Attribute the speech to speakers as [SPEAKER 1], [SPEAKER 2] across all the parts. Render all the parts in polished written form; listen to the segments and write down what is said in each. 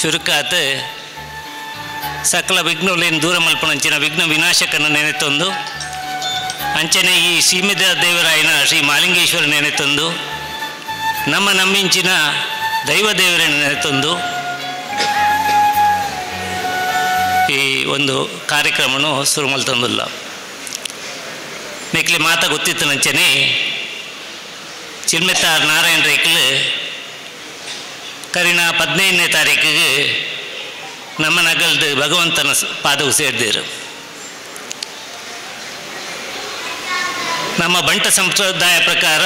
[SPEAKER 1] ಶುರುಕಾತ್ ಸಕಲ ವಿಘ್ನಲೇನು ದೂರ ಮಲ್ಪನಂಚಿನ ವಿಘ್ನ ವಿನಾಶಕನ ನೆನೆತೊಂದು ಅಂಚನೆ ಈ ಸೀಮಿತ ದೇವರಾಯನ ಶ್ರೀ ಮಾಲಿಂಗೇಶ್ವರ ನೆನೆತೊಂದು ನಮ್ಮ ನಮ್ಮಿಂಚಿನ ದೈವ ದೇವರನ್ನು ನೆನೆತೊಂದು ಈ ಒಂದು ಕಾರ್ಯಕ್ರಮನು ಶುರು ಮಲ್ತೊಂದುಲ್ಲ. ನೆಕ್ಲೆ ಮಾತ ಗೊತ್ತಿತ್ತು ನಂಚನೆ ಚಿಲ್ಮೆತ್ತಾರ್ ನಾರಾಯಣ ರೇಕ್ಲು ಕರಿನ 15ನೇ ತಾರೀಕಿಗೆ ನಮ್ಮ ನಗಲ್ದು ಭಗವಂತನ ಪಾದವು ಸೇರಿದರು. ನಮ್ಮ ಬಂಟ ಸಂಪ್ರದಾಯ ಪ್ರಕಾರ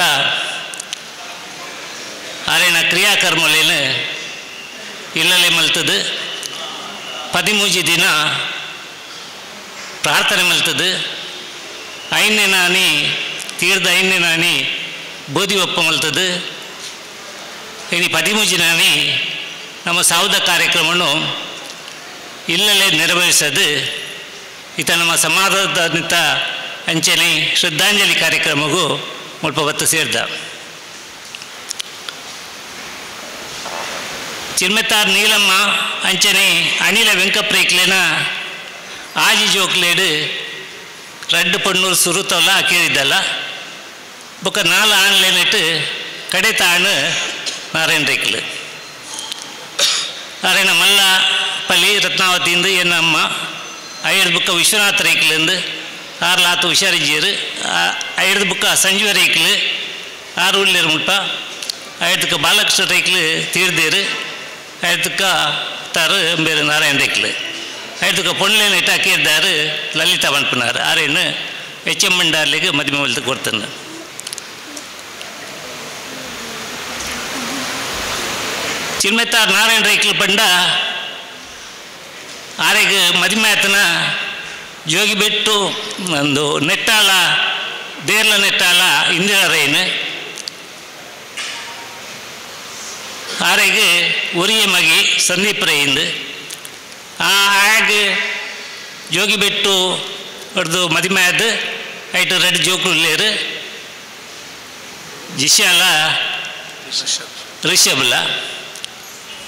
[SPEAKER 1] ಆರೇನ ಕ್ರಿಯಾಕರ್ಮಲೇನು ಇಲ್ಲಲೇ ಮಲ್ತದು 13 ದಿನ ಪ್ರಾರ್ಥನೆ ಮಲ್ತದು ಐನೇ ನಾನಿ ತೀರ್ದ ಐನೇ ನಾನಿ ಬೋಧಿ ಒಪ್ಪ ಮಲ್ತದು ಇನಿ 13 ನಾನಿ ನಮ್ಮ ಸಾವುದ ಕಾರ್ಯಕ್ರಮವನ್ನು ಇಲ್ಲಲೇ ನೆರವೇರಿಸೋದು ಈತ ನಮ್ಮ ಸಮಾಜದ ಅಂಚನೆ ಶ್ರದ್ಧಾಂಜಲಿ ಕಾರ್ಯಕ್ರಮಗೂ ಮುಲ್ಪ ಬತ್ತು ಸೇರಿದ. ಚಿಲ್ಮೆತ್ತಾರ್ ನೀಲಮ್ಮ ಅಂಚನೆ ಅನಿಲ ವೆಂಕಪ್ರೇಕ್ಲೇನ ಆಜಿ ಜೋಕ್ಲೇಡು ರಡ್ಡು ಪಣ್ಣೂರು ಸುರುತಲ್ಲ ಕೇಳಿದ್ದಲ್ಲ ಬೊಕ್ಕ 4 ಆನ್ಲೇನಿಟ್ಟು ಕಡೆ ತಾಣು ನಾರಾಯಣ ರೇಕ್ಲು ನಾರಾಯಣ ಮಲ್ಲ ಪಲ್ಲಿ ರತ್ನಾವತಿಯಿಂದ ಎನ್ನಮ್ಮ 5 ಬುಕ್ಕ ವಿಶ್ವನಾಥ ರೇಕ್ಲಿಂದು 6 ಲಾತು ಹುಷಾರಿಜಿಯರು 5 ಬುಕ್ಕ ಸಂಜೀವ ರೇಕ್ಲು 6 ಉಳ್ಳೇರು ಮುಲ್ಪ 5ಕ್ಕೆ ಬಾಲಕೃಷ್ಣ ರೇಕ್ಲು ತೀರ್ದೇರು 5ಕ್ಕೆ ತಾರು ಬೇರೆ ನಾರಾಯಣ ರೇಕ್ಲು 5ಕ್ಕೆ ಪೊಣ್ಲೇನು ಇಟ್ಟು ಹಾಕಿದ್ದಾರು ಲಲಿತಾ ಮನ್ಪನಾರು ಆರೇನು ಎಚ್ ಎಂ ಮಂಡಾರ್ಲಿಗೆ ಮದುವೆ ಮಲ್ತು ಕೊಡ್ತಾನೆ. ಚಿಲ್ಮೆತ್ತಾರ್ ನಾರಾಯಣ ರೇಕ್ಲು ಪಂಡ ಆರೆಗೆ ಮದುವೆ ಆತನ ಜೋಗಿಬೆಟ್ಟು ಒಂದು ನೆಟ್ಟಾಲ ದೇರ್ಲ ನೆಟ್ಟಾಲ ಇಂದಿರಾ ರೈನ್ ಆರೆಗೆ ಉರಿಯ ಮಗಿ ಸಂದೀಪ್ ರೈಂದು ಆ ಆಗ ಜೋಗಿಬೆಟ್ಟು ಹೊಡೆದು ಮದುವೆ ಆದ ಐಟು ರೆಡ್ ಜೋಕ್ಲು ಲೇರು ಜಿಶಾಲ ರಿಷಬ್ಲ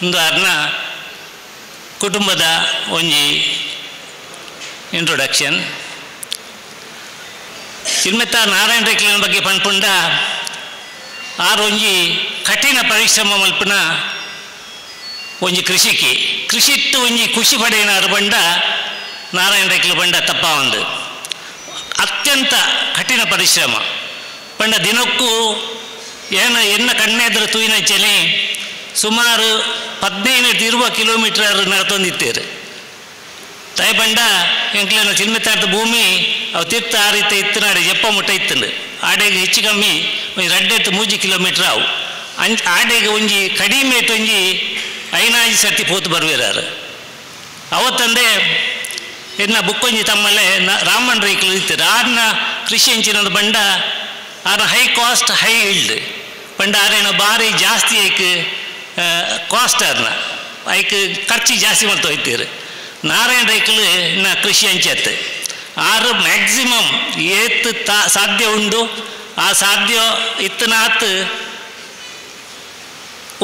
[SPEAKER 1] ಒಂದು ಆರ್ನ ಕುಟುಂಬದ ಒಂಜಿ ಇಂಟ್ರೊಡಕ್ಷನ್. ಚಿಲ್ಮೆತ್ತ ನಾರಾಯಣ ರೇಕ್ಲಿನ ಬಗ್ಗೆ ಪಣ್ಪುಂಡ ಆರು ಒಂಜಿ ಕಠಿಣ ಪರಿಶ್ರಮ ಮಲ್ಪನ ಒಂಜಿ ಕೃಷಿಕಿ ಕೃಷಿಟ್ಟು ಒಂಜಿ ಖುಷಿ ಪಡೆಯನಾರು ಬಂಡ ನಾರಾಯಣ ರೇಕ್ಲು ಬಂಡ ತಪ್ಪ ಒಂದು ಅತ್ಯಂತ ಕಠಿಣ ಪರಿಶ್ರಮ ಪಂಡ ದಿನಕ್ಕೂ ಏನು ಎನ್ನ ಕಣ್ಣೆದ್ರ ತೂಯಿನ ಚಲಿ ಸುಮಾರು 15-20 ಕಿಲೋಮೀಟರ್ ನಡತೊಂದಿತ್ತೇರು. ತಾಯಿ ಬಂಡ ಎಂಕ್ಲೇನ ಚಿಲ್ಮೆತ್ತಾರ್ದ ಭೂಮಿ ಅವು ತೀರ್ಥ ಆ ರೀತಿ ಇತ್ತು ನಾಡೆ ಜಪ್ಪ ಮುಟ್ಟ ಇತ್ತಂದು ಆಡೆಗೆ ಹೆಚ್ಚು ಕಮ್ಮಿ ಒಂಜಿ 2-3 ಕಿಲೋಮೀಟ್ರ್ ಅವು ಅಂಚ್ ಆಡೆಗೆ ಒಂಜಿ ಕಡಿಮೆ ಒಂಜಿ 5 ಸರ್ತಿ ಪೋತು ಬರುವಿರಾರು. ಅವತ್ತಂದೆ ಎನ್ನ ಬುಕ್ಕೊಂಜಿ ತಮ್ಮಲ್ಲೇ ರಾಮನ್ ರೇಕ್ಲು ಇತ್ತು ಆರ್ನ ಕೃಷಿ ಅಂಚಿನ ಬಂಡ ಆರ್ನ ಹೈ ಕಾಸ್ಟ್ ಹೈ ಇಲ್ಡ್ ಪಂಡ ಆರೇನ ಭಾರಿ ಜಾಸ್ತಿ ಐಕ್ ಕಾಸ್ಟ್ ಆರ್ನ ಐಕ್ ಖರ್ಚು ಜಾಸ್ತಿ ಮಾಡ್ತಾ ಹೋಗ್ತೀರಿ. ನಾರಾಯಣ ರೈಕ್ಲು ಇನ್ನ ಕೃಷಿ ಅಂಚತ್ತು ಆರು ಮ್ಯಾಕ್ಸಿಮಮ್ ಏತ್ ತಾ ಸಾಧ್ಯ ಉಂಡು ಆ ಸಾಧ್ಯ ಇತ್ತನಾತ್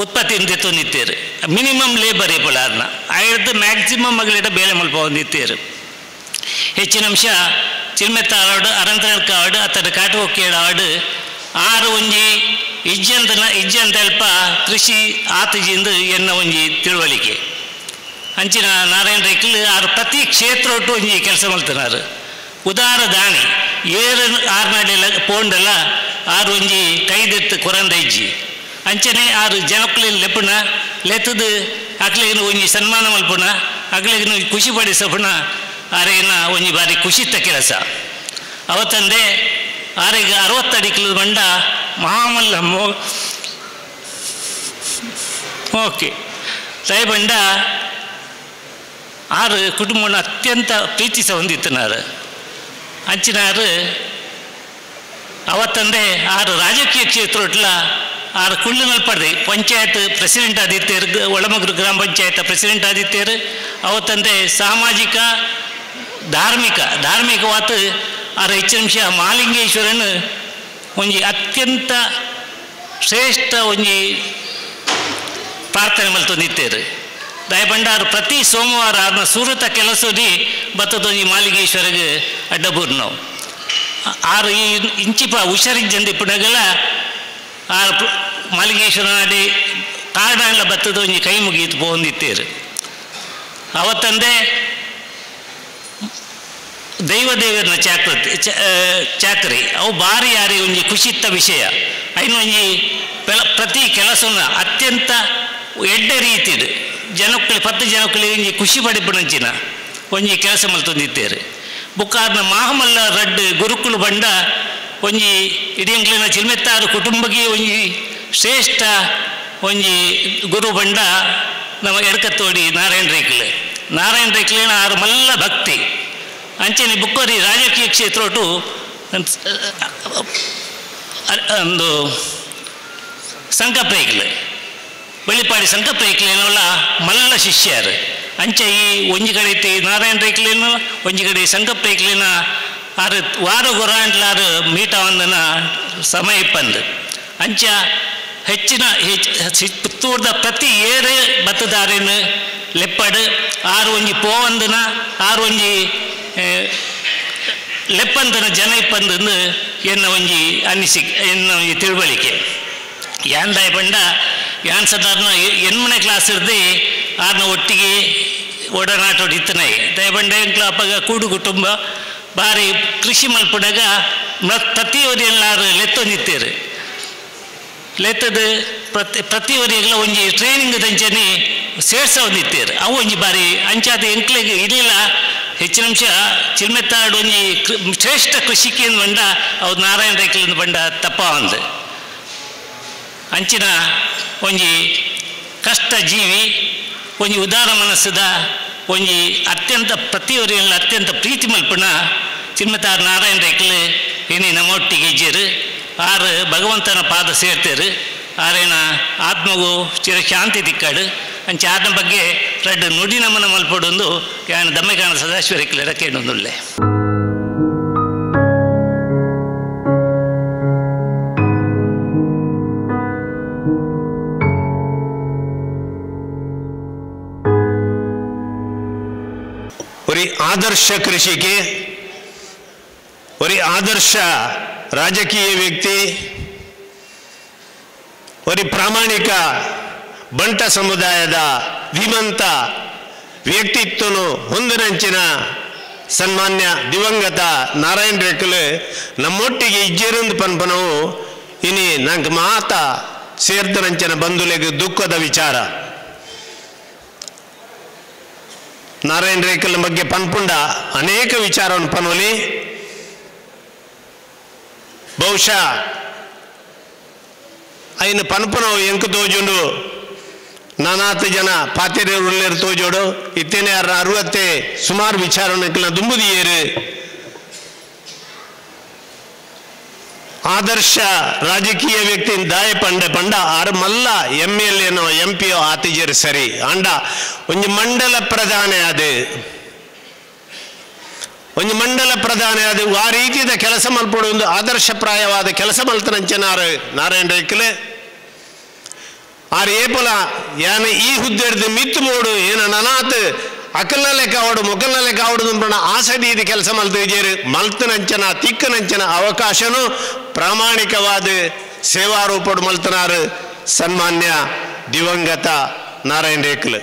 [SPEAKER 1] ಉತ್ಪತ್ತಿ ನಿತ್ತೀರು ಮಿನಿಮಮ್ ಲೇಬರ್ ಏಪಲ ಆರ್ನ ಐದು ಮ್ಯಾಕ್ಸಿಮಮ್ ಮಗಳಿಟ ಬೇಲೆ ಮಲ್ಪ ಹೊಂದಿತ್ತೀರು. ಹೆಚ್ಚಿನ ಅಂಶ ಚಿಲ್ಮೆತ್ತಾರಾಡು ಅರಂತನಕಾಡು ಅತ್ತಡ ಕಾಟುವಕ್ಕೇಡಾಡು ಆರು ಒಂಜಿ ಇಜ್ಜಂತನ ಇಜ್ಜಂತಲ್ಪ ಕೃಷಿ ಆತಜಿಂದು ಎನ್ನ ಒಂಜಿ ತಿಳುವಳಿಕೆ. ಅಂಚಿನ ನಾರಾಯಣ ರೇಕ್ಲು ಆರು ಪ್ರತಿ ಕ್ಷೇತ್ರ ಒಟ್ಟು ಒಂಜಿ ಕೆಲಸ ಮಾಡ್ತಾನಾರು. ಉದಾರ ದಾನಿ ಏರು ಆರ್ನಾಡೆಲ್ಲ ಪೋಂಡಲ್ಲ ಆರು ಒಂಜಿ ಕೈದೆತ್ತು ಕೊರಂದ ಇಜ್ಜಿ ಅಂಚನೆ ಆರು ಜನಕ್ಕಲಿ ಲೆಪ್ಪುಣ ಲೆತ್ತದು ಅಕ್ಲೆಗಿನ ಒಂಜಿ ಸನ್ಮಾನ ಮಲ್ಪುಣ ಅಕ್ಲೆಗಿನ ಖುಷಿ ಪಡಿಸಪುಣ ಆರೇನ ಒಂಜಿ ಬಾರಿ ಖುಷಿತ್ತ ಕೆಲಸ. ಅವತ್ತಂದೆ ಆರೆಗೆ 60 ಅಡಿಕ್ಲು ಬಂಡ ಮಹಾಮಲ್ಲ ಮೋ ಓಕೆ ತಾಯಿ ಬಂಡ ಆರು ಕುಟುಂಬನ ಅತ್ಯಂತ ಪ್ರೀತಿಸ ಹೊಂದಿತ್ತನಾರು. ಅಂಚಿನಾರು ಅವತ್ತಂದೆ ಆರು ರಾಜಕೀಯ ಕ್ಷೇತ್ರ ಆರು ಕುಳ್ಳುನಲ್ಪಡ್ದೆ ಪಂಚಾಯತ್ ಪ್ರೆಸಿಡೆಂಟ್ ಆದಿತ್ತೇರು ಒಳಮಗುರು ಗ್ರಾಮ ಪಂಚಾಯತ್ ಪ್ರೆಸಿಡೆಂಟ್ ಆದಿತ್ತೇರು. ಅವತ್ತಂದೆ ಸಾಮಾಜಿಕ ಧಾರ್ಮಿಕ ಧಾರ್ಮಿಕವಾತು ಆರು ಹೆಚ್ಚಿನ ಅಂಶ ಮಾಲಿಂಗೇಶ್ವರನ ಒಂಜಿ ಅತ್ಯಂತ ಶ್ರೇಷ್ಠ ಒಂಜಿ ಪ್ರಾರ್ಥನೆ ಮಲ್ತೊಂದಿತ್ತೇರು. ದಯಪಂಡಾರು ಪ್ರತಿ ಸೋಮವಾರ ಆರ್ನ ಸುರುತ ಕೆಲಸದಿ ಬತ್ತದೊಂಜಿ ಮಾಲಿಗೇಶ್ವರಿಗೆ ಅಡ್ಡಬೂರ್ನವು ಆರು ಈ ಇಂಚಿಪ ಹುಷಾರಿಜ್ಜಂದು ಇಪ್ಪುನಗಲ ಆರು ಮಾಲಿಗೇಶ್ವರ ನಾಡಿ ಕಾರ್ಡಾಂಡ್ಲ ಬತ್ತದೊಂಜಿ ಕೈ ಮುಗಿಯಿತು ಪೋಂದಿತ್ತೇರು. ಅವತ್ತಂದೆ ದೈವ ದೇವರನ ಚಾಕೃತಿ ಚಾಕರಿ ಅವು ಭಾರಿ ಯಾರಿ ಒಂಜಿ ಖುಷಿತ್ತ ವಿಷಯ. ಐನೊಂಜಿ ಪ್ರತಿ ಕೆಲಸನ ಅತ್ಯಂತ ಎಡ್ಡೆ ರೀತಿಡು ಜನಕ್ಕಳಿ 10 ಜನಕ್ಕಳಿ ಒಂಜಿ ಖುಷಿ ಪಡಿಪುನಂಚಿನ ಒಂಜಿ ಕೆಲಸ ಮಲ್ತೊಂದಿತ್ತೇರು. ಬುಕ್ಕಾರ್ನ ಮಾಹಮಲ್ಲ ರಡ್ಡು ಗುರುಕುಲು ಬಂಡ ಒಂಜಿ ಇಡಿಯಂಕ್ಲಿನ ಚಿಲ್ಮೆತ್ತಾರು ಕುಟುಂಬಕ್ಕೆ ಒಂಜಿ ಶ್ರೇಷ್ಠ ಒಂಜಿ ಗುರು ಬಂಡ ನಮ್ಮ ಎಡಕತ್ತೋಡಿ ನಾರಾಯಣ ರೈಕ್ಲು. ನಾರಾಯಣ ರೈಕ್ಲಿನ ಆರು ಮಲ್ಲ ಭಕ್ತಿ ಅಂಚನೆ ಬುಕ್ಕೋರಿ ರಾಜಕೀಯ ಕ್ಷೇತ್ರೋಟು ಒಂದು ಸಂಕಪ್ರೈಕ್ಲು ಬಳ್ಳಿಪಾಡಿ ಸಂಕಪ್ರೈಕ್ಲೇನೋಲ್ಲ ಮಲ್ಲ ಶಿಷ್ಯರು. ಅಂಚೆ ಈ ಒಂಜಿ ಕಡೆ ನಾರಾಯಣ ರೈಕ್ಲೇನ ಒಂಜಿ ಕಡೆ ಸಂಕಪ್ರೈಕ್ಲೇನ ಆರು ವಾರ ಗೊರಾಂಟ್ಲಾರು ಮೀಟ ಒಂದನ ಸಮಯ ಇಪ್ಪಂದು. ಅಂಚ ಹೆಚ್ಚಿನ ಹೆಚ್ಚು ಪುತ್ತೂರ್ದ ಪ್ರತಿ ಏರು ಬತ್ತದಾರೇನು ಲೆಪ್ಪಡು ಆರು ಒಂಜಿ ಪೋವಂದನ ಆರು ಒಂಜಿ ಲೆಪ್ಪಂದನ ಜನ ಇಪ್ಪಂದನ್ನು ಎನ್ನ ಒಂಜಿ ಅನಿಸಿಕೆ ಎನ್ನ ಒಂಜಿ ತಿಳುವಳಿಕೆ. ಯಾಂದಾಯ ಬಂಡ ಯಾನ್ ಸದಾರ್ನ 8ನೇ ಕ್ಲಾಸ್ ಇರ್ದು ಆರ್ನ ಒಟ್ಟಿಗೆ ಒಡನಾಟೋಡಿ ಇತ್ತನೇ ದಯಬಂಡ ಎಂಕ್ಲ ಅಪ್ಪಗ ಕೂಡು ಕುಟುಂಬ ಭಾರಿ ಕೃಷಿ ಮಲ್ಪುಡಗ ಪ್ರತಿಯೊರಿಯಲ್ಲಾರು ಲೆತ್ತೊಂದಿತ್ತೇರು. ಲೆತ್ತದ ಪ್ರತಿಯೊರಿಯಲ್ಲ ಒಂಜಿ ಟ್ರೈನಿಂಗ್ ದಂಚನೆ ಸೇರ್ಸ ಒಂದಿತ್ತೇರು. ಅವು ಒಂಜಿ ಬಾರಿ ಅಂಚಾದ ಎಂಕ್ಲೆಗ್ ಇರಲಿಲ್ಲ ಹೆಚ್ಚಿನ ಅಂಶ ಚಿಲ್ಮೆತ್ತಾಡು ಒಂಜಿ ಶ್ರೇಷ್ಠ ಕೃಷಿಕೇನು ಬಂಡ ಅವು ನಾರಾಯಣ ರೈಕ್ಲಿಂದ ಬಂಡ ತಪ್ಪ ಒಂದು ಅಂಚಿನ ಒಂಜಿ ಕಷ್ಟ ಜೀವಿ ಒಂಜಿ ಉದಾರ ಮನಸ್ಸದ ಒಂಜಿ ಅತ್ಯಂತ ಪ್ರತಿಯೊರಿಯಲ್ಲ ಅತ್ಯಂತ ಪ್ರೀತಿ ಮಲ್ಪುಣ ಚಿನ್ಮತಾರ್ ನಾರಾಯಣ ರೈಕ್ಲು ಏನೇ ನಮ್ಮೊಟ್ಟಿಗೆ ಇಜ್ಜೇರು. ಆರು ಭಗವಂತನ ಪಾದ ಸೇರ್ತೇರು. ಆರೇನ ಆತ್ಮಗೂ ಚಿರಶಾಂತಿ ತಿಕ್ಕಾಡು. ಅಂಚೆ ಆತನ ಬಗ್ಗೆ ರಡ್ಡು ನುಡಿ ನಮನ ಮಲ್ಪಡೊಂದು ಯಾನು ದಮ್ಮೆಕಾಣ ಸದಾಶಿವರಿಕ್ಲೆಡ ಕೇಳೊಂದುಲ್ಲೆ.
[SPEAKER 2] ಒರಿ ಆದರ್ಶ ಕೃಷಿಗೆ, ಒರಿ ಆದರ್ಶ ರಾಜಕೀಯ ವ್ಯಕ್ತಿ, ಒರಿ ಪ್ರಾಮಾಣಿಕ ಬಂಟ ಸಮುದಾಯದ ಧೀಮಂತ ವ್ಯಕ್ತಿತ್ವನು ಹೊಂದಿನಂಚಿನ ಸನ್ಮಾನ್ಯ ದಿವಂಗತ ನಾರಾಯಣ ರೇಖಲು ನಮ್ಮೊಟ್ಟಿಗೆ ಇಜ್ಜೇರೊಂದು ಪನ್ಪನವು ಇನಿ ನಂಗೆ ಮಾತ ಸೇರ್ತನಂಚಿನ ಬಂಧುಲೆಗೆ ದುಃಖದ ವಿಚಾರ. ನಾರಾಯಣ ರೇಖಲ್ ಬಗ್ಗೆ ಪನ್ಪುಂಡ ಅನೇಕ ವಿಚಾರವನ್ನು ಪನ್ವಲಿ. ಬಹುಶಃ అయిన పనుపునవు ఎంకు తోజుండు ನಾನಾತ ಜನ ಪಾತೆರೆ ತೋಜೋಡು ಇತ್ತೇನೆ 60 ಸುಮಾರು ವಿಚಾರ ದುಂಬುದಿಯೇರು. ಆದರ್ಶ ರಾಜಕೀಯ ವ್ಯಕ್ತಿ ದಾಯ ಪಂಡ ಪಂಡ ಆರು ಮಲ್ಲ ಎಮ್ ಎಲ್ ಎನೋ ಎಂ ಪಿಯೋ ಆತಿಜರು ಸರಿ ಅಂಡ ಒಂಜಿ ಮಂಡಲ ಪ್ರಧಾನ ಅದು ಒಂಜಿ ಮಂಡಲ ಪ್ರಧಾನ ಅದು ಆ ರೀತಿಯ ಕೆಲಸ ಮಲ್ಪಡು ಒಂದು ಆದರ್ಶಪ್ರಾಯವಾದ ಕೆಲಸ ಮಲ್ತನಂಚನಾರು ನಾರಾಯಣ ರೈಕ್ಲೆ. ಆರು ಏಪಲ ಯಾನ ಈ ಹುದ್ದೆಡ್ದು ಮಿತ್ತು ಮೋಡು ಏನ ನನಾತ್ ಅಕಲ್ನಲ್ಲೇ ಕಾವಡು ಮೊಕಲ್ನಲ್ಲೇ ಕಾವಡು ದುಂಪಣ ಆಸದಿ ಇದು ಕೆಲಸ ಮಲ್ತಿಜೇರು ಮಲ್ತನಂಚನ ತಿಕ್ಕನಂಚನ ಅವಕಾಶನು ಪ್ರಾಮಾಣಿಕವಾದ ಸೇವಾರೂಪಡು ಮಲ್ತನಾರು ಸನ್ಮಾನ್ಯ ದಿವಂಗತ ನಾರಾಯಣ ರೇಖಲ್.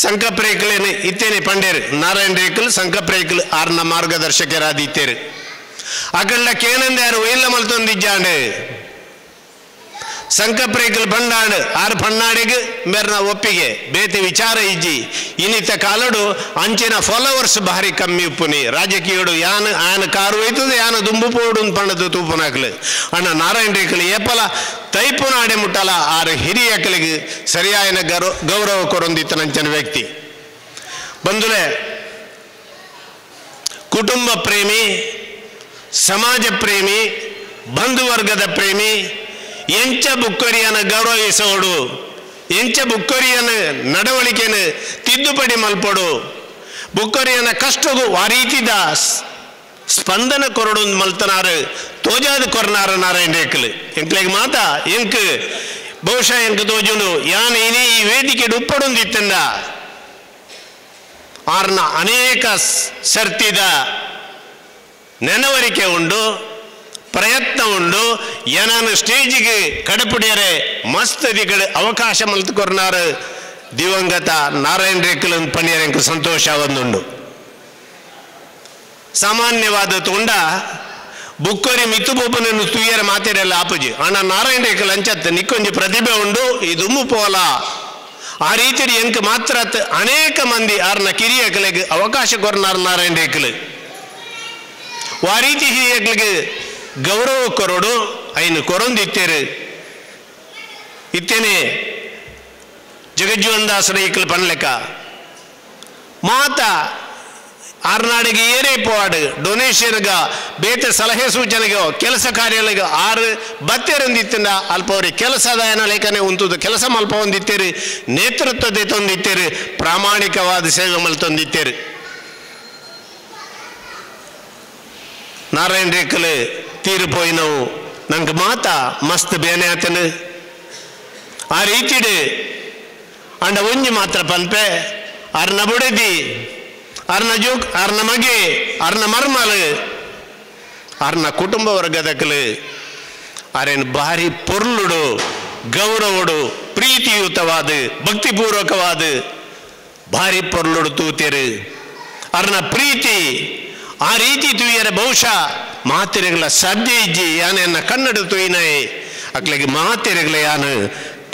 [SPEAKER 2] ಸಂಕಪ್ರೇಕಲೇನೆ ಇತ್ತೇನೆ ಪಂಡೇರು ನಾರಾಯಣ ರೇಖಲ್ ಸಂಕಪ್ರೇಕಲ್ ಆರ್ನ ಮಾರ್ಗದರ್ಶಕರಾದಿತ್ತೇರು. ಅಕಲ್ನ ಕೇನಂದ ಯಾರು ಒಯ್ಲ ಮಲ್ತೊಂದಿಜ್ಜಾಂಡು ಸಂಕಪ್ರೇಕಲ್ ಪಂಡಾಡು ಆರು ಪಣ್ಣಾಡಿಗೆ ಮೇರ್ನ ಒಪ್ಪಿಗೆ ಬೇತೆ ವಿಚಾರ ಇಜ್ಜಿ ಇನ್ನಿತ ಕಾಲಡು ಅಂಚಿನ ಫಾಲೋವರ್ಸ್ ಭಾರಿ ಕಮ್ಮಿ ಉಪ್ಪುನಿ ರಾಜಕೀಯಡು ಯಾನ್ ಆನ ಕಾರು ಒಯ್ತದೆ ಯಾನ ದುಂಬು ಪೋಡು ಪಂಡದು ತೂಪುನಾಕ್ಲು ಅಣ್ಣ ನಾರಾಯಣ ರೇಖಲ್ ಏಪಲ ತೈಪುನಾಡೆ ಮುಟ್ಟಲ ಆರು ಹಿರಿಯಕಲಿಗೆ ಸರಿಯಾಯನ ಗೌರವ ಕೊರೊಂದಿತ್ತನಂಚಿನ ವ್ಯಕ್ತಿ. ಬಂಧುಲೆ ಕುಟುಂಬ ಪ್ರೇಮಿ, ಸಮಾಜ ಪ್ರೇಮಿ, ಬಂಧುವರ್ಗದ ಪ್ರೇಮಿ, ಎಂಚ ಬುಕ್ಕರಿಯನ್ನು ಗೌರವಿಸೋಡು, ಎಂಚ ಬುಕ್ಕರಿಯನ್ನು ನಡವಳಿಕೆಯನ್ನು ತಿದ್ದುಪಡಿ ಮಲ್ಪಡು, ಬುಕ್ಕರಿಯನ ಕಷ್ಟಗೂ ಆ ರೀತಿದ ಸ್ಪಂದನ ಕೊರಡು ಮಲ್ತನಾರು ತೋಜಾದ ಕೊರನಾರ ನಾರಾಯಣ ರೇಖಲು. ಎಂಕ್ಲೆಗ್ ಮಾತ ಎಂಕ್ ಬಹುಶಃ ಎಂಕ ತೋಜುಂಡು ಯಾನ್ ಇನಿ ಈ ವೇದಿಕೆ ಉಪ್ಪಡೊಂದಿತ್ತಂಡ ಆರ್ನ ಅನೇಕ ಸರ್ತಿದ ನೆನವರಿಕೆ ಉಂಡು, ಪ್ರಯತ್ನ ಉಂಡು. ಏನಾನು ಸ್ಟೇಜಿಗೆ ಕಡಪುಡಿಯರೆ ಮಸ್ತ್ ದಿಗಡೆ ಅವಕಾಶ ಮಲ್ತುಕೊರ್ನಾರು ದಿವಂಗತ ನಾರಾಯಣ ರೇಖಲನ್ ಪಣಿಯರೆಂಕ ಸಂತೋಷ ಒಂದುಂಡು. ಸಾಮಾನ್ಯವಾದ ತೊಂಡ ಬುಕ್ಕೊರಿ ಮಿತ್ತು ಬೋಪನನ್ನು ತುಯ್ಯರ ಮಾತಾಡಲ್ಲ ಆಪುಜಿ ಅಣ್ಣ ನಾರಾಯಣ ರೇಖಲ್ ಅಂಚತ್ ನಿಕ್ಕೊಂಜಿ ಪ್ರತಿಭೆ ಉಂಡು ಈ ದುಮ್ಮು ಪೋಲ ಆ ರೀತಿ ಎಂಕ್ ಮಾತ್ರ ಅನೇಕ ಮಂದಿ ಆರ್ನ ಕಿರಿಯಕಲೆಗೆ ಅವಕಾಶ ಕೊರ್ನಾರ್ ನಾರಾಯಣ ರೇಖಲ್. ಆ ರೀತಿ ಹಿರಿಯಕಲಿಗೆ ಗೌರವ ಕೊರಡು ಐನು ಕೊರೊಂದಿತ್ತೇರು ಇತ್ತೇನೆ ಜಗಜ್ಜೀವನ್ ದಾಸರ ಈಕಲ್ ಪನ್ಲೆಕ್ಕ ಮಾತ ಆರ್ನಾಡಿಗೆ ಏರೇ ಪೋವಾಡು ಡೊನೇಷನ್ಗ ಬೇತೆ ಸಲಹೆ ಸೂಚನೆಗೆ ಕೆಲಸ ಕಾರ್ಯಗಳಿಗೆ ಆರು ಬತ್ತೆರೊಂದಿತ್ತಿಂದ ಅಲ್ಪ ಅವ್ರಿಗೆ ಕೆಲಸದ ಲೇಖನೆ ಉಂಟುದು ಕೆಲಸ ಮಲ್ಪ ಹೊಂದಿತ್ತೇರು, ನೇತೃತ್ವದ ತಂದಿತ್ತೇರು, ಪ್ರಾಮಾಣಿಕವಾದ ಸೇವೆ ಮಲ್ತೊಂದಿತ್ತೇರು. ನಾರಾಯಣ ರೇಖಲ್ ತೀರು ಪೋಯಿನವು ನಂಗೆ ಮಾತ ಮಸ್ತ್ ಬೇನೆ ಆತನು. ಆ ರೀತಿಡು ಅಂಡ ಒಂಜಿ ಮಾತ್ರ ಪನ್ಪೆ ಅರ್ನ ಬುಡದಿ ಅರ್ನ ಜೋಕ್ ಅರ್ನ ಮಗೆ ಅರ್ನ ಮರ್ಮಲು ಅರ್ನ ಕುಟುಂಬ ವರ್ಗದಕಲು ಅರೇನು ಭಾರಿ ಪೊರ್ಲುಡು ಗೌರವಡು ಪ್ರೀತಿಯುತವಾದ ಭಕ್ತಿಪೂರ್ವಕವಾದ ಭಾರಿ ಪೊರ್ಲುಡು ತೂತೇರು. ಅರ್ನ ಪ್ರೀತಿ ಆ ರೀತಿ ತೂಯರ ಬಹುಶಃ ಮಾತಿರಗಳ ಸಾಧ್ಯ ಇಜ್ಜಿ ಯಾನ ಎನ್ನ ಕನ್ನಡ ತೂಯಿನಾಯೆ ಅಕ್ಲಿಗೆ ಮಾತಿರಗಳ ಯಾನು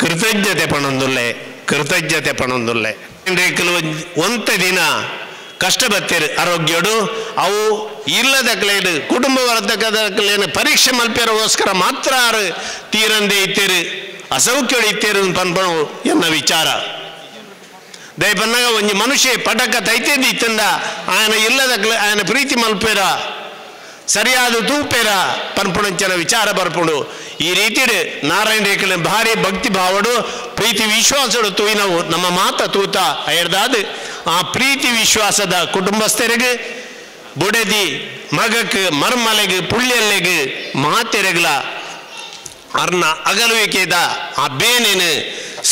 [SPEAKER 2] ಕೃತಜ್ಞತೆ ಪಣೊಂದುಲ್ಲೆ ಕೃತಜ್ಞತೆ ಪಣೊಂದುಲ್ಲೆ. ಒಂತ ದಿನ ಕಷ್ಟ ಬತ್ತೇರು ಆರೋಗ್ಯಡು ಅವು ಇಲ್ಲದಕ್ಲೇನು ಕುಟುಂಬ ವರ್ಧಕದಕ್ಲೇನು ಪರೀಕ್ಷೆ ಮಲ್ಪೆರೋಸ್ಕರ ಮಾತ್ರ ಆರು ತೀರಂದೆ ಇತ್ತೇರು ಅಸೌಖ್ಯಡು ಇತ್ತೇರು ಪನ್ಪಣು ಎನ್ನ ವಿಚಾರ. ದಯಪನ್ನಾಗ ಒಂಜಿ ಮನುಷ್ಯ ಪಟಕ ತೈತೇದಿ ಇತ್ತಂದ ಆಯನ ಇಲ್ಲದಕ್ಲೆ ಆಯನ ಪ್ರೀತಿ ಮಲ್ಪೇರ ಸರಿಯಾದ ತೂಪೇರ ಪನ್ಪುಣಂಚನ ವಿಚಾರ ಬರ್ಪುಂಡು. ಈ ರೀತಿ ನಾರಾಯಣ ರೇಖಲ ಭಾರಿ ಭಕ್ತಿ ಭಾವಡು ಪ್ರೀತಿ ವಿಶ್ವಾಸಡು ತೂಯಿನವು ನಮ್ಮ ಮಾತ ತೂತ ಅಯರ್ದಾದ ಆ ಪ್ರೀತಿ ವಿಶ್ವಾಸದ ಕುಟುಂಬಸ್ಥರಿಗೆ ಬುಡದಿ ಮಗಕ್ಕೆ ಮರ್ಮಲೆಗೆ ಪುಳ್ಳೆಲ್ಲೆಗೆ ಮಾತೆರೆಗ್ಲ ಅರ್ನ ಅಗಲುವಿಕೆದ ಆ ಬೇನೇನು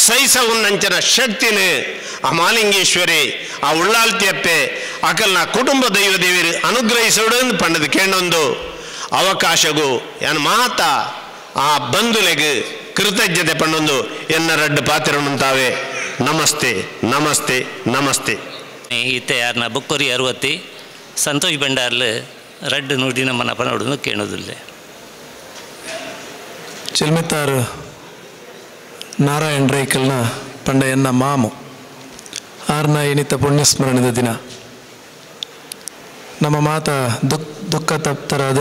[SPEAKER 2] ಸೈಸವುನ್ನಂಚನ ಶಕ್ತಿನ ಆ ಮಾಲಿಂಗೇಶ್ವರಿ ಆ ಉಳ್ಳಾಲ್ತಿಯಪ್ಪೆ ಅಕಲ್ನ ಕುಟುಂಬ ದೈವ ದೇವರು ಅನುಗ್ರಹಿಸೋಡು ಪಂಡದ ಕೇಂಡೊಂದು ಅವಕಾಶಗೂ ಎನ್ ಮಾತ ಆ ಬಂಧುಲೆಗೆ ಕೃತಜ್ಞತೆ ಪಂಡೊಂದು ಎನ್ನ ರಡ್ಡು ಪಾತ್ರನುಂತಾವೆ. ನಮಸ್ತೆ ನಮಸ್ತೆ ನಮಸ್ತೆ.
[SPEAKER 1] ಇತ್ತೆ ಯಾರನ್ನ ಬುಕ್ಕೊರಿ ಅರವತ್ತಿ ಸಂತೋಷ್ ಭಂಡಾರ್ಲು ರಡ್ಡು ನುಡಿ ನಮ್ಮನ್ನ ಪನೋಡನ್ನು ಕೇಳೋದಿಲ್ಲ.
[SPEAKER 3] ಚಿಲ್ಮಿತ್ತಾರು ನಾರಾಯಣ ರೈಕಲ್ನ ಪಂಡ ಎನ್ನ ಮಾಮು ಆರ್ನ ಎನಿತ ಪುಣ್ಯಸ್ಮರಣದ ದಿನ ನಮ್ಮ ಮಾತ ದುಃಖ ತಪ್ತರಾದ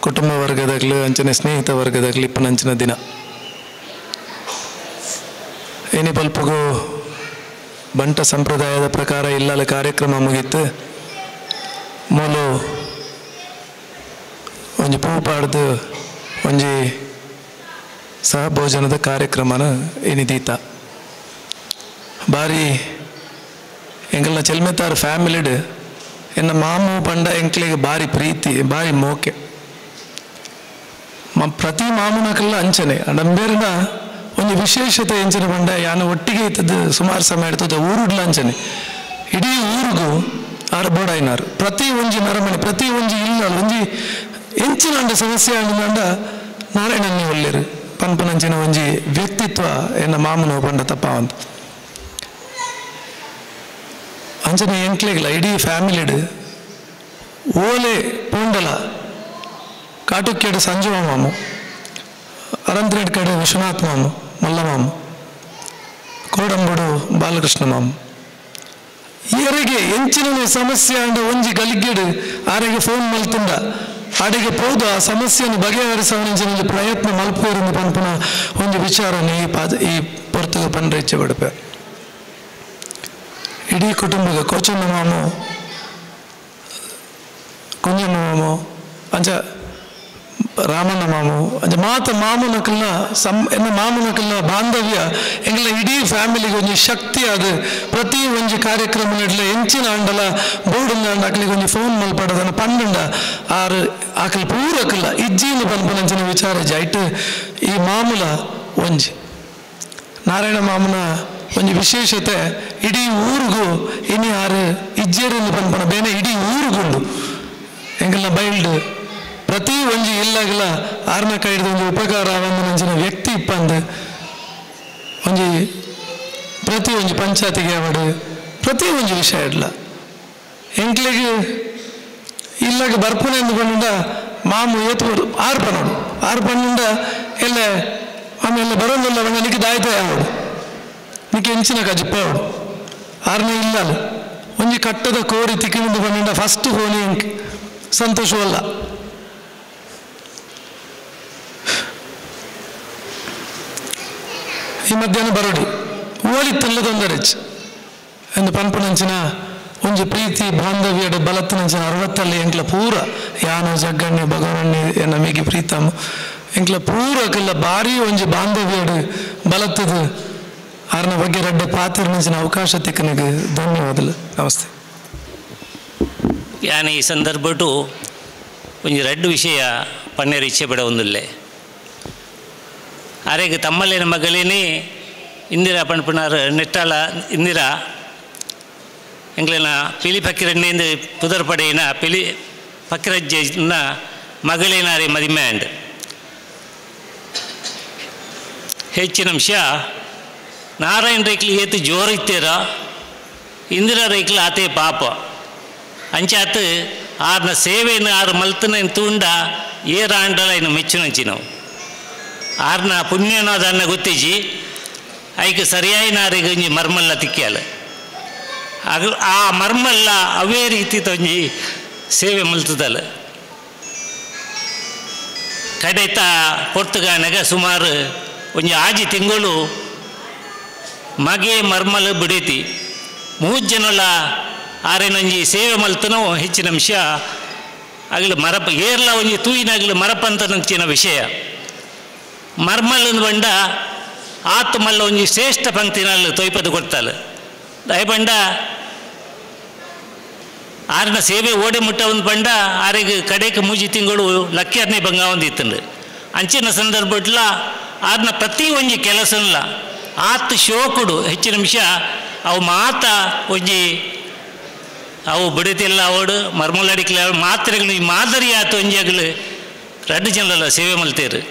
[SPEAKER 3] ಕುಟುಂಬ ವರ್ಗದಾಗಲಿ ಅಂಚನೆ ಸ್ನೇಹಿತ ವರ್ಗದಾಗಲಿ ಇಪ್ಪನಂಚಿನ ದಿನ ಏನಿ ಪಲ್ಪಗೂ ಬಂಟ ಸಂಪ್ರದಾಯದ ಪ್ರಕಾರ ಇಲ್ಲಲ್ಲ ಕಾರ್ಯಕ್ರಮ ಮುಗೀತು. ಮೂಲು ಒಂಜಿ ಪೂ ಪಾಡ್ದು ಒಂಜಿ ಸಹಭೋಜನದ ಕಾರ್ಯಕ್ರಮನ ಏನಿದೀತ ಬಾರಿ ಎಂಗಲ್ನ ಚೆಲ್ಮೆತಾರ್ ಫ್ಯಾಮಿಲಿಡ್ ಎನ್ನ ಮಾಮು ಪಂಡ ಎಂಕ್ಲಿಗೆ ಭಾರಿ ಪ್ರೀತಿ ಭಾರಿ ಮೋಕೆ ಪ್ರತಿ ಮಾಮುನಕಲ್ಲ ಅಂಚನೆ ನಂಬೇರಿನ ಒಂದು ವಿಶೇಷತೆ ಎಂಚನೆ ಪಂಡ ಯಾನ ಒಟ್ಟಿಗೆ ಇತ್ತದ್ದು ಸುಮಾರು ಸಮಯ ಇರ್ತದೆ ಊರುಡ್ಲ ಅಂಚನೆ ಇಡೀ ಊರಿಗೂ ಆರು ಬೋಡಾಯಿನಾರು ಪ್ರತಿ ಒಂಜಿ ನರಮನೆ ಪ್ರತಿ ಒಂಜಿ ಇಲ್ಲ ಒಂಜಿ ಎಂಚಿನ ಅಂಡ ಸಮಸ್ಯೆ ಅಂಡ ನಾರಾಯಣನ್ನೇ ಒಲ್ಲೇರು ಪನ್ಪನಂಚಿನ ಒಂಜಿ ವ್ಯಕ್ತಿತ್ವ ಎನ್ನ ಮಾಮುನ ಪಂಡ ತಪ್ಪಾವಂತ ಅಂಚನೆ ಎಂಕ್ಲೆಗ್ಲ ಇಡೀ ಫ್ಯಾಮಿಲಿಡ್ ಓಲೆ ಪೂಂಡಲ ಕಾಟುಕ್ಕೆಡು ಸಂಜೀವ ಮಾಮು ಅರಂತ್ರೇಡ್ ಕಡೆ ವಿಶ್ವನಾಥ್ ಮಾಮು ಮಲ್ಲ ಮಾಮು ಕೋಡಂಬುಡು ಬಾಲಕೃಷ್ಣ ಮಾಮು ಏರಿಗೆ ಎಂಚಿನ ಸಮಸ್ಯೆ ಅಂಡ ಒಂಜಿ ಗಲಿಗೆಡು ಆರೆಗೆ ಫೋನ್ ಮಲ್ತುಂಡ ಆಡೆಗೆ ಪೋದು ಆ ಸಮಸ್ಯೆಯನ್ನು ಬಗೆಹರಿಸುವ ಪ್ರಯತ್ನ ಮಲ್ಪೇರಿಂದ ಪನ್ಪುನ ಒಂದು ವಿಚಾರನ ಈ ಪಾದ ಈ ಪೊರ್ತುಗ ಪನ್ರೆ ಇಚ್ಛೆ ಪಡಪೆ. ಇಡೀ ಕುಟುಂಬದ ಕೋಚಣ್ಣ ಮಾಮು ಕುಂಜಣ್ಣ ಮಾಮು ಅಂಚ ರಾಮಣ್ಣ ಮಾಮು ಅಂಚ ಮಾತ ಮಾಮುನಕಲ್ನ ಎನ್ನ ಮಾಮುನಕಲ್ನ ಬಾಂಧವ್ಯ ಎಂಗಲ ಇಡೀ ಫ್ಯಾಮಿಲಿಗೆ ಒಂಜಿ ಶಕ್ತಿ ಅದು ಪ್ರತಿ ಒಂಜಿ ಕಾರ್ಯಕ್ರಮ ನಡ್ಲ ಎಂಚಿನ ಅಂಡಲ ಬೋರ್ಡ್ ಅಕ್ಲಿಗೆ ಒಂಜಿ ಫೋನ್ ಮಲ್ಪಡದನ್ನ ಪಂಡುಂಡ ಆರು ಆಕಲ್ ಪೂರಕಲ್ಲ ಇಜ್ಜಿನ ಪನ್ಪನಂಚಿನ ವಿಚಾರ ಜಾಯ್ಟ್ ಈ ಮಾಮೂಲ ಒಂಜಿ ನಾರಾಯಣ ಮಾಮನ ಒಂಜಿ ವಿಶೇಷತೆ ಇಡೀ ಊರಿಗೂ ಇನಿ ಆರು ಇಜ್ಜೇರಲ್ಲಿ ಪನ್ಪನ ಬೇನೆ ಇಡೀ ಊರುಗುಂಡು ಎಂಕಲ್ನ ಬೈಲ್ಡ್ ಪ್ರತಿ ಒಂಜಿ ಇಲ್ಲಾಗಲ ಆರ್ನ ಕೈಡ್ದ ಒಂಜಿ ಉಪಕಾರ ಒಂದು ನಂಚಿನ ವ್ಯಕ್ತಿ ಇಪ್ಪಂದು ಒಂಜಿ ಪ್ರತಿ ಒಂಜಿ ಪಂಚಾಯತಿಗೆ ಅವಡು ಪ್ರತಿ ಒಂಜಿ ವಿಷಯ ಇಡ್ಲ ಎಂಕ್ಲೆಗ್ ಇಲ್ಲಾಗ ಬರ್ಪುನೆ ಅಂದುಕೊಂಡ ಮಾಮು ಏತು ಆರು ಪನೋಡು ಆರು ಪನ್ನುಂಡ ಎಲ್ಲ ಆಮೇಲೆ ಬರೋದಿಲ್ಲ ಬಂದ ನಿಕ್ಕೆ ದಾಯ್ತ ಯಾವಡು ನಿಕ್ಕೆ ಎಂಚಿನ ಕಜಿಪ್ಪ ಅವಡು ಆರನೇ ಇಲ್ಲಲ್ಲ ಒಂಜಿ ಕಟ್ಟದ ಕೋರಿ ತಿಕ್ಕಿನಿಂದ ಬಂದ ಫಸ್ಟ್ ಹೋನಿ ಸಂತೋಷವಲ್ಲ. ಈ ಮಧ್ಯಾಹ್ನ ಬರೋಡಿ ಓಲಿ ತಲ್ಲದೊಂದರೆಚ್ ಎಂದು ಪನ್ಪುನಂಚಿನ ಒಂಜಿ ಪ್ರೀತಿ ಬಾಂಧವ್ಯದ ಬಲತ್ತಿನಂಚಿನ ಅರವತ್ತಲ್ಲಿ ಎಂಕ್ಲ ಪೂರ ಯಾನು ಜಗ್ಗಣ್ಣೆ ಭಗವಣ್ಣೆ ಎನ್ನ ಮೇಗಿ ಪ್ರೀತಮ್ ಎಂಕ್ಲ ಪೂರಕ್ಕೆಲ್ಲ ಭಾರಿ ಒಂಜಿ ಬಾಂಧವ್ಯಡು ಬಲತ್ತದ ಆರ್ನ ಬಗ್ಗೆ ರಡ್ಡ ಪಾತಿರ್ನಂಚಿನ ಅವಕಾಶ ತಿಕ್ಕನಿಗೆ ಧನ್ಯವಾದలు. ನಮಸ್ತೆ.
[SPEAKER 1] ಯಾನ್ ಈ ಸಂದರ್ಭಟು ಒಂಜಿ ರಡ್ಡು ವಿಷಯ ಪನ್ನೇರು ಇಚ್ಛೆ ಪಡ ಒಂದುಲ್ಲೆ ಆರೆಗ್ ತಮ್ಮಲ್ಲಿನ ಮಗಳೇನೆ ಇಂದಿರಾ ಪಣ್ಪುನಾರ್ ನೆಟ್ಟಾಲ ಇಂದಿರಾ ಎಂಗ್ಲೆನ ಪಿಲಿ ಫಕೀರಣ್ಣೆಂದು ಪುದರ್ ಪಡೆಯಿನ ಪಿಲಿ ಫಕೀರಜ್ಜನ ಮಗಳೇನಾರೆ ಮದಿಮೆ ಅಂಡ್ ಹೆಚ್ಚಿನ ಅಂಶ ನಾರಾಯಣ ರೈಕ್ಲಿ ಏತು ಜೋರಿತ್ತೀರ ಇಂದಿರಾ ರೈಕ್ಲಿ ಆತೇ ಪಾಪ ಅಂಚಾತ್ ಆರ್ನ ಸೇವೆಯನ್ನು ಆರು ಮಲ್ತನ ತೂಂಡ ಏರಾಂಡಲ ಇನ್ನು ಮೆಚ್ಚುನಂಚಿನವು ಆರ್ನ ಪುಣ್ಯನಾದನ್ನ ಗೊತ್ತಿಜಿ ಐಕ್ ಸರಿಯಾಯಿನಾರಿಗೆ ಒಂಜಿ ಮರ್ಮಲ್ಲ ತಿಕ್ಕ್ಯಾಲ ಅಗ ಆ ಮರ್ಮಲ್ಲ ಅವೇ ರೀತಿ ತೊಂಜಿ ಸೇವೆ ಮಲ್ತದಲ್ಲ. ಕಡೆತ ಪೊರ್ತುಗಾನಗ ಸುಮಾರು ಒಂಜಿ ಆಜಿ ತಿಂಗಳು ಮಗೆ ಮರ್ಮಲ ಬಿಡೇತಿ ಮೂರು ಜನಲ ಆರೇನೊಂಜಿ ಸೇವೆ ಮಲ್ತನೋ ಹೆಚ್ಚಿನ ಅಂಶ ಅಗಲು ಮರಪ ಏರ್ಲ ಒಂಜಿ ತೂಯಿನಾಗಲು ಮರಪಂತ ನಂಚಿನ ವಿಷಯ ಮರ್ಮಲನ ಬಂಡ ಆತು ಮಲ್ಲ ಒಂಜಿ ಶ್ರೇಷ್ಠ ಪಂಕ್ತಿನಲ್ಲಿ ತೊಯ್ಪದು ಕೊಡ್ತಾಳೆ. ದಯಬಂಡ ಆರಿನ ಸೇವೆ ಓಡೆ ಮುಟ್ಟ ಒಂದು ಬಂಡ ಆರಿಗೆ ಕಡೆಗೆ ಮೂಜಿ ತಿಂಗಳು ಲಕ್ಕಿಯರ್ನೇ ಬಂಗ ಒಂದು ಇತ್ತಂಡು ಅಂಚಿನ ಸಂದರ್ಭಟ್ಲ ಆರ್ನ ಪ್ರತಿ ಒಂಜಿ ಕೆಲಸನ್ಲ ಆತು ಶೋಕುಡು ಹೆಚ್ಚಿನ ನಿಮಿಷ ಅವು ಮಾತ ಒಂಜಿ ಅವು ಬಿಡತಿಲ್ಲ ಅವಡು ಮರ್ಮಲಡಿಕ್ಲ ಮಾತ್ರೆಗಳು ಈ ಮಾದರಿ ಆತು ಒಂಜಿ ಆಗಲು ರಡ್ಡು ಜನರಲ್ಲ ಸೇವೆ ಮಲ್ತೇರು.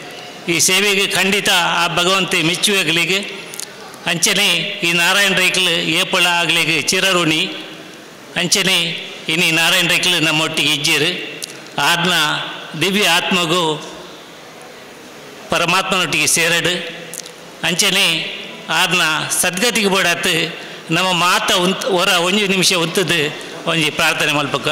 [SPEAKER 1] ಈ ಸೇವೆಗೆ ಖಂಡಿತ ಆ ಭಗವಂತೆ ಮೆಚ್ಚುವಾಗಲಿಗೆ ಅಂಚನೆ ಈ ನಾರಾಯಣ ರೈಕ್ಲು ಏಪಳ ಆಗಲಿಗೆ ಚಿರಋಣಿ ಅಂಚನೆ ಇನ್ನು ನಾರಾಯಣ ರೈಕ್ಲು ನಮ್ಮೊಟ್ಟಿಗೆ ಇಜ್ಜಿರು ಆದ್ನ ದಿವ್ಯ ಆತ್ಮಗೂ ಪರಮಾತ್ಮನೊಟ್ಟಿಗೆ ಸೇರಡು ಅಂಚನೆ ಆದ್ನ ಸದ್ಗತಿಗೆ ಬೋಡಾತು ನಮ್ಮ ಮಾತ ಉಂತ್ ಹೊರ ಒಂಜಿ ನಿಮಿಷ ಉಂತದ್ದು ಒಂಜಿ ಪ್ರಾರ್ಥನೆ ಮಲ್ಪಕ್ಕ.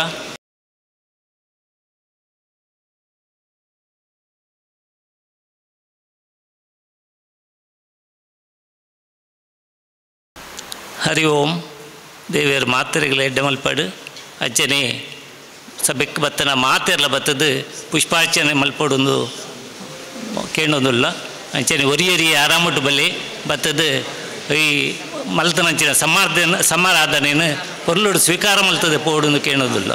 [SPEAKER 1] ಹರಿ ಓಂ. ದೇವಿಯರ ಮಾತೆರೆಗಳ ಎಡ್ಡೆ ಮಲ್ಪಾಡು ಅಜ್ಜನೆ ಸಬೆಕ್ ಬತ್ತನ ಮಾತೆರ್ಲ ಬತ್ತದು ಪುಷ್ಪಾರ್ಚನೆ ಮಲ್ಪಡೊಂದು ಕೇಳೊಂದುಲ್ಲ ಅಂಚನೆ ಒರಿಯರಿ ಆರಾಮುಟ್ಟು ಬಲ್ಲಿ ಬತ್ತದು ಈ ಮಲ್ತನಂಚಿನ ಸಮಾರ್ಧನ ಸಮಾರಾಧನೆಯನ್ನು ಪೊರ್ಲುಡು ಸ್ವೀಕಾರ ಮಲ್ತದೆ ಪೋಡೊಂದು ಕೇಳೋದಿಲ್ಲ.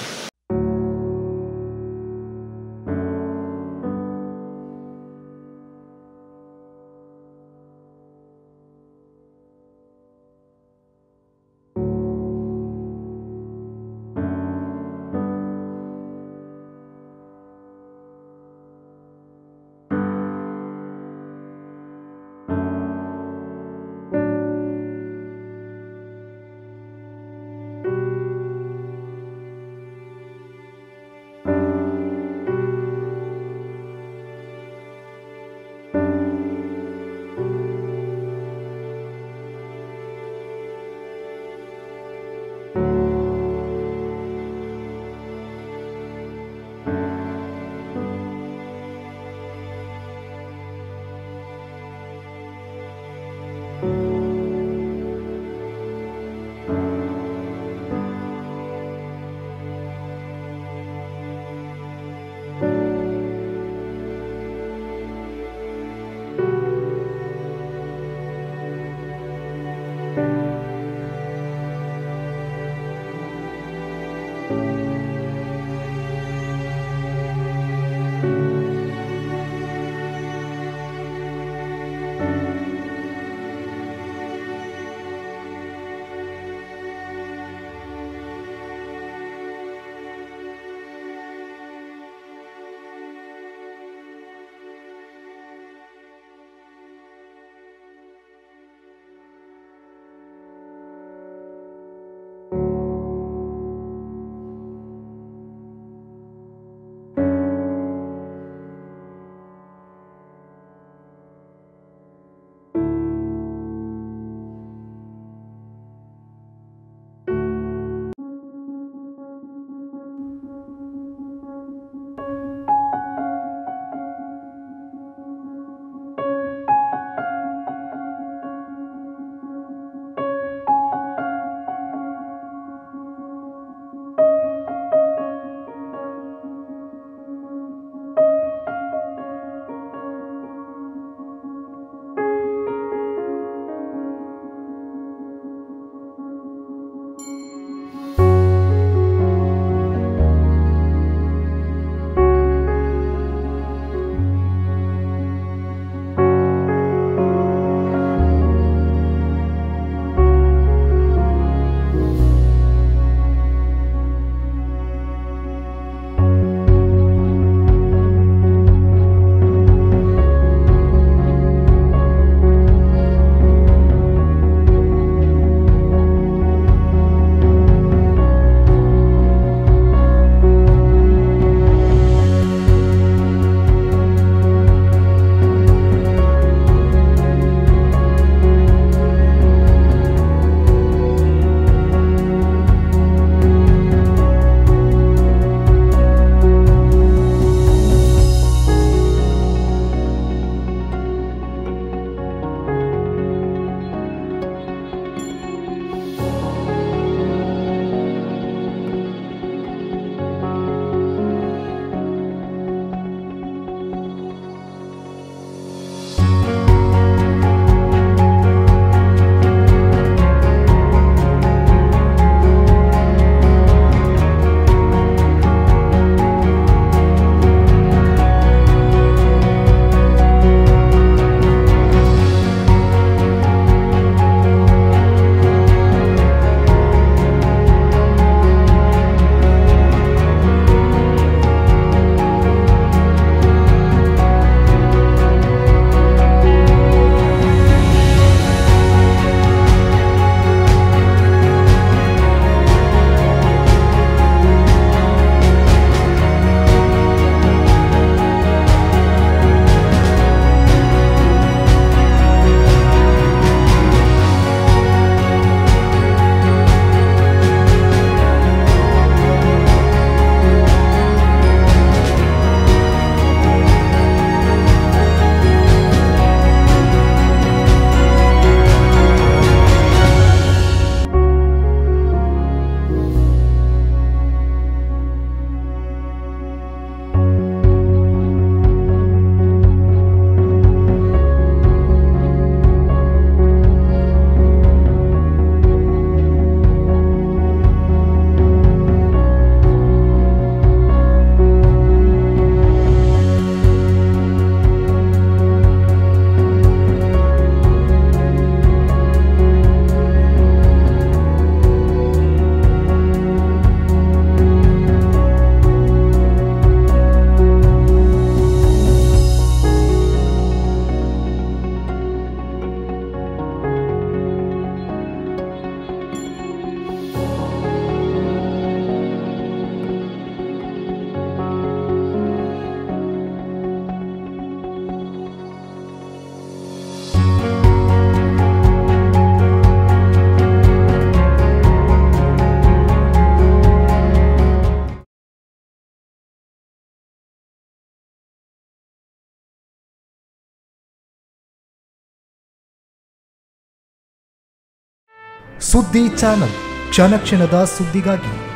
[SPEAKER 4] ಸುದ್ದಿ ಚಾನಲ್, ಕ್ಷಣ ಕ್ಷಣದ ಸುದ್ದಿಗಾಗಿ.